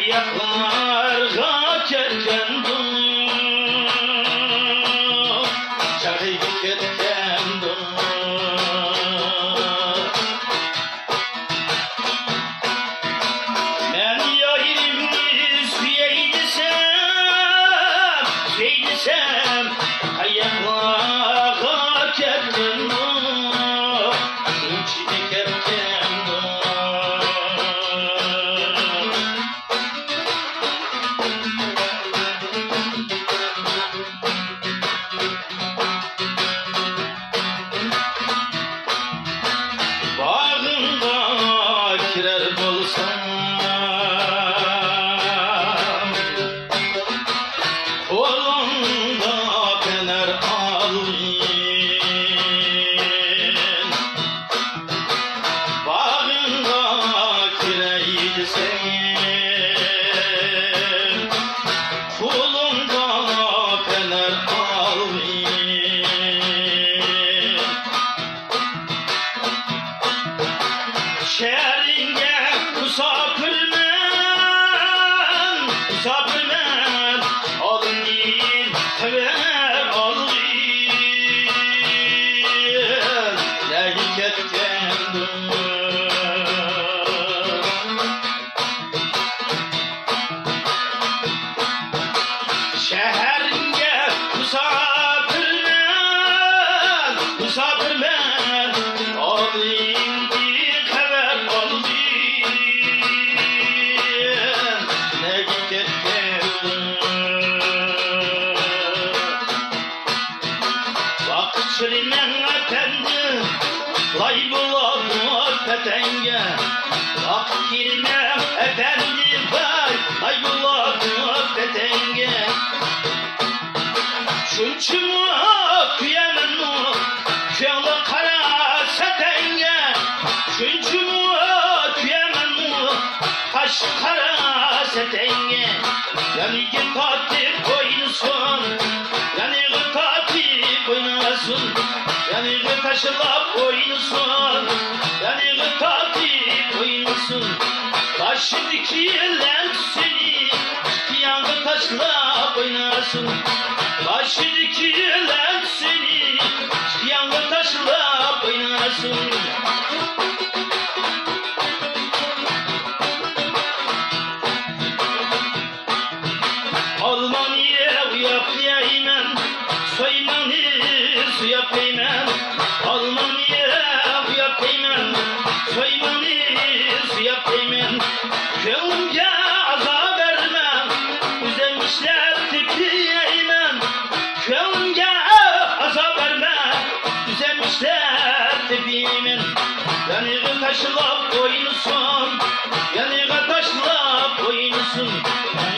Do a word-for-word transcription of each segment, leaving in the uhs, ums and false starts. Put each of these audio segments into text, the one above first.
ياقلارغا كەتكەندۇ، چاغىيىپ كەتكەندۇ. مەن يايرىمنى سۆيەي دېسەم، سۆيەي دېسەم، قاياقلارغا كەتكەندۇ، ئۇنچىدە كەتكەندۇ. باغىڭغا كىرەر بولسام، قولۇڭغا پەنەر ئالغىن. باغىڭغا كىرەي دېسەم، قولۇڭغا پەنەر ئالغىن. شەھىرىڭگە مۇساپىرمەن، مۇساپىرمەن، ئالدىن خەۋەر ئالغىن، نەگە كەتكەندۇ؟ شەھەرگە مۇساپىرمەن، مۇساپىرمەن، ئالدىن خەۋەر ئالغىن، نەگە كەتكەندۇ؟ ۋاقىت چىرىمەڭ ئەپەندى، لاي بولاتمۇ پەتەڭگە. ۋاقىت چىرىمەڭ ئەپەندى، ۋاي، لاي بولاتمۇ پەتەڭگە. شۇنچىمۇ كۆيەمەنمۇ كۆڭلى قارا سەتەڭگە. شۇنچىمۇ كۆيەمەنمۇ قاش قارا سەتەڭگە. يانىغا تارتىپ ئوينىسۇن، يانىغا تارتىپ ئوينىسۇن، يانىغا تاشلاپ ئوينىسۇن، يانىغا تارتىپ ئوينىسۇن. باشىدىكى لەنتىسىنى ئىككى يانغا تاشلاپ ئوينىسۇن. باشىدىكى لەنتىسىنى ئىككى يانغا تاشلاپ ئوينىسۇن. ئالمانى ئۇياپ يەيمەن، سويمانى سۆيۈپ يەيمەن. ئالمانى ئۇياپ يەيمەن، سويمانى سۆيۈپ يەيمەن. كۆڭلۈمگە ئازاب بەرمە، ئۆزۈم ئىشلەپ تېپىپ يەيمەن. كۆڭلۈمگە ئازاب بەرمە، ئۆزۈم ئىشلەپ تېپىمەن. يانىغا تاشلاپ ئوينىسۇن، يانىغا تاشلاپ ئوينىسۇن،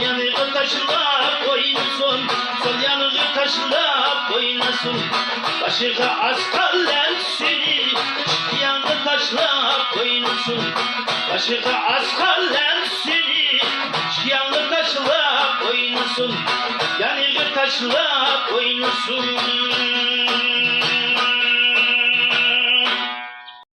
يانىغا تاشلاپ ئوينىسۇن، سول يانىغا تاشلاپ ئوينىسۇن. باشىغا ئاسقان لەنتىسىنى ئىككى يانغا تاشلاپ ئوينىسۇن. باشىغا ئاسقان لەنتىسىنى ئىككى يانغا تاشلاپ ئوينىسۇن. يانىغا تاشلاپ ئوينىسۇن.